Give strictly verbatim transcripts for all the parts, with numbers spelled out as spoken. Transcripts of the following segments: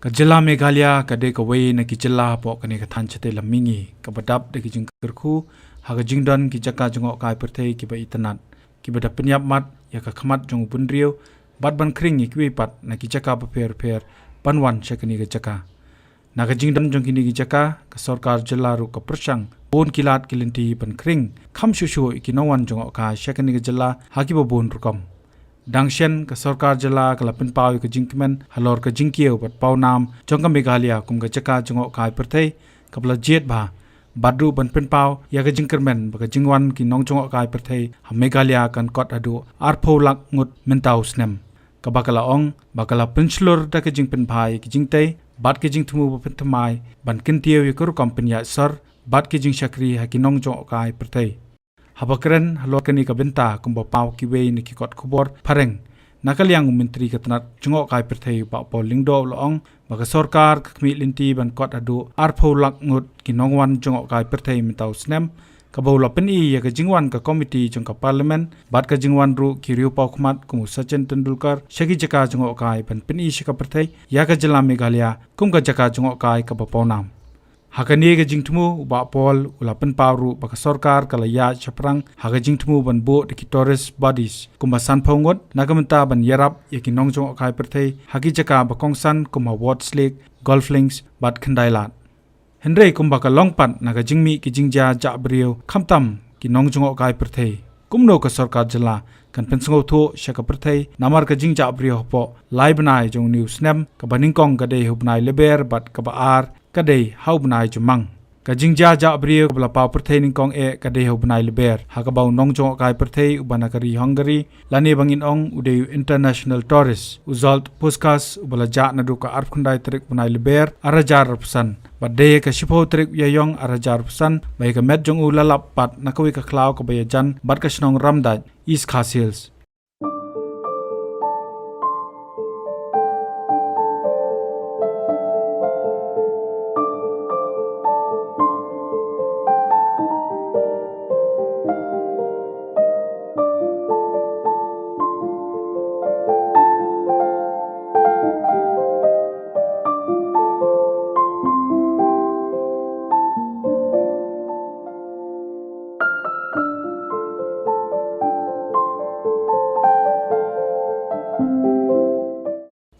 Ka jylla Meghalaya ka dei kawei na ki jylla hapoh kane ka thaiñ shatei lam mihngi kaba dap da ki jingkyrkhu ha ka jingdon ki jaka jngohkai pyrthei kiba itynnad, kiba da pynïap mat ïa ka khmat jong u bynriew bad ban khring ïa kiwei pat na ki jaka bapher bapher ban wan sha kane ka jaka. Na ka jingdon jong kine ki jaka, ka sorkar jylla ruh ka pyrshang bun ki lad ki lynti ban khring kham shuh shuh ïa ki nongwan jngohkai sha kane ka jylla ha kiba bun rukom. Dang shen, ka sorkar jylla ka la pynpaw ïa ka jingkmen halor ka jingkiew bad pawnam jong ka Meghalaya kum ka jaka jngohkai pyrthei kaba la jied bha, bad ruh ban pynpaw ïa ka jingkyrmen ba ka jingwan ki nongjngohkai pyrthei ha Meghalaya kan kot haduh arphew lak ngut mynta u snem, kaba ka la ong ba ka la pynshlur da ka jingpynbha ïa ki jingtei bad ki jingthmu ba pynthymmai ban kyntiew ïa ka rukom pynïaid sor bad ki jingshakri ha ki nongjngohkai pyrthei. Haba kren halor kane ka bynta kumba paw kiwei na ki kot khubor phareng, na ka liang u Myntri ka tnat jngohkai pyrthei u Bah Paul Lyngdoh u la ong ba ka sorkar ka khmih lynti ban kot haduh arphew lak ngut ki nongwan jngohkai pyrthei mynta u snem, kaba u la pyni ïa ka jingwan ka komiti jong ka Parliament bad ka jingwan ruh ki riewpawkhmat kum u Sachin Tendulkar sha ki jaka jngohkai ban pyni sha ka pyrthei ïa ka jylla Meghalaya kum ka jaka jngohkai kaba pawnam. Ha kane ka jingthmu, u Bah Paul u la pynpaw ruh ba ka sorkar ka la ïaid shaphrang ha ka jingthmu ban buh da ki tourist bodies kumba sanphew ngut na ka bynta ban ïarap ïa ki nongjngohkai pyrthei ha ki jaka ba kongsan kum ha Wards Lake, Golf Links bad Khyndailad. Hynrei kumba ka long pat na ka jingmih ki jingjia jah briew khamtam ki nongjngohkai pyrthei, kumno ka sorkar jylla kan pynsngewthuh sha ka pyrthei namar ka jingjah briew hapoh lai bnai jong une u snem, kaba nyngkong ka dei ha u bnai Lber bad kaba ar ka dei ha u bnai Jymmang. Ka jingjia jah briew kaba la paw pyrthei nyngkong eh ka dei ha u bnai Lber, ha kaba u nongjngohkai pyrthei uba na ka ri Hungary, lane ba ngin ong u dei u international tourist, u Zsolt Puskas, uba la jah naduh ka arphew khyndai tarik u bnai Lber arhajar arphew san, bad dei ha ka shiphew tarik u Ïaïong arhajar arphew san ba ïa ka met jong u la lap pat na kawei ka khlaw kaba ïajan bad ka shnong Ramdait, East Khasi Hills.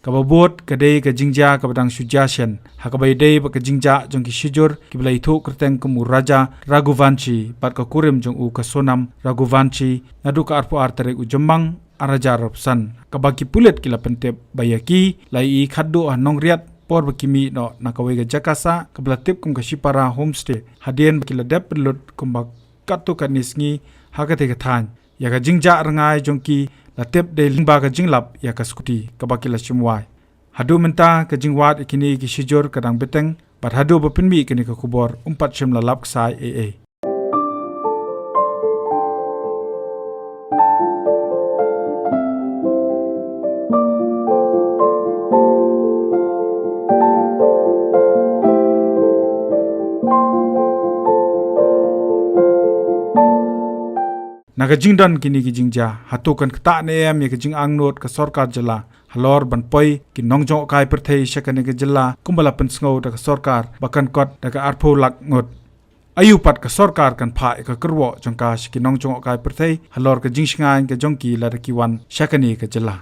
Kaba bud ka dei ka jingjia kaba dang shu jia shen, ha kaba ïadei bad ka jingjah jong ki shijur kiba la ithuh kyrteng kum u Raja Raghuvanshi bad ka kurim jong u ka Sonam Raghuvanshi, naduh ka arphew ar tarik u Jymmang arhajar arphew san, kaba ki pulit ki la pyntip ba ïa ki la ïohi khatduh ha Nongriat por ba ki mih noh na kawei ka jaka sah kaba la tip kum ka Shipara Homestay, hadien ba ki la dep pynlut kumba katto katne sngi ha katei ka thaiñ. Ïa ka jingjah rngai jong ki la tip dei lyngba ka jinglap ïa ka scooty kaba ki la shim wai. Haduh mynta ka jingwad ïa kine ki shijur ka dang bteng, bad haduh ba pynmih kane ka khubor ym pat shym la lap ksai ei ei. Na ka jingdon kine ki jingjia, hato kan ktah ne em ïa ka jingangnud ka sorkar jylla halor ban poi ki nongjngohkai pyrthei sha kane ka jylla kumba la pynsngew da ka sorkar ba kan kot da ka arphew lak ngut? Aïu pat ka sorkar kan phah ïa ka kyrwoh jong ka sha ki nongjngohkai pyrthei halor ka jingshngaiñ ka jong ki lada ki wan sha kane ka jylla?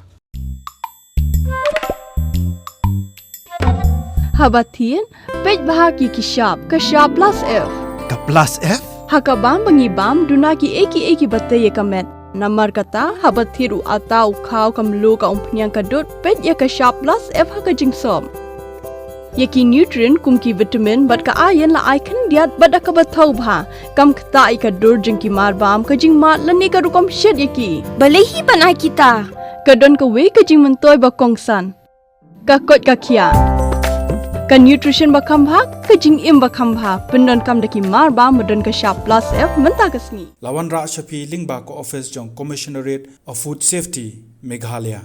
Haba thied, peit bha ki ki shap, ka shap plus F. Ka plus F? Ha ka bam ba ngi bam, duna ki ei ki ei kiba tei ïa ka met. Namar kata, haba thied u atta, u khaw, ka mluh, ka umphniang, ka dud, peit ïa ka shap plus F ha ka jingsop. Ïa ki nutrient kum ki vitamin bad ka iron la ai khyndiat bad da kaba thaw bha. Kam ktah ïa ka dur jong ki marbam, ka jingmad lane ka rukom shet ïa ki. Balei hi ban ai kita? Ka don kawei ka jingmyntoi ba kongsan. Ka koit ka khiah. Ka nutrition ba kham bha, ka jingim ba kham bha. Pyndonkam da ki marbam ba don ka shap plus F mynta ka sngi. La wanrah sha phi lyngba ka office jong Commissionerate of Food Safety, Meghalaya.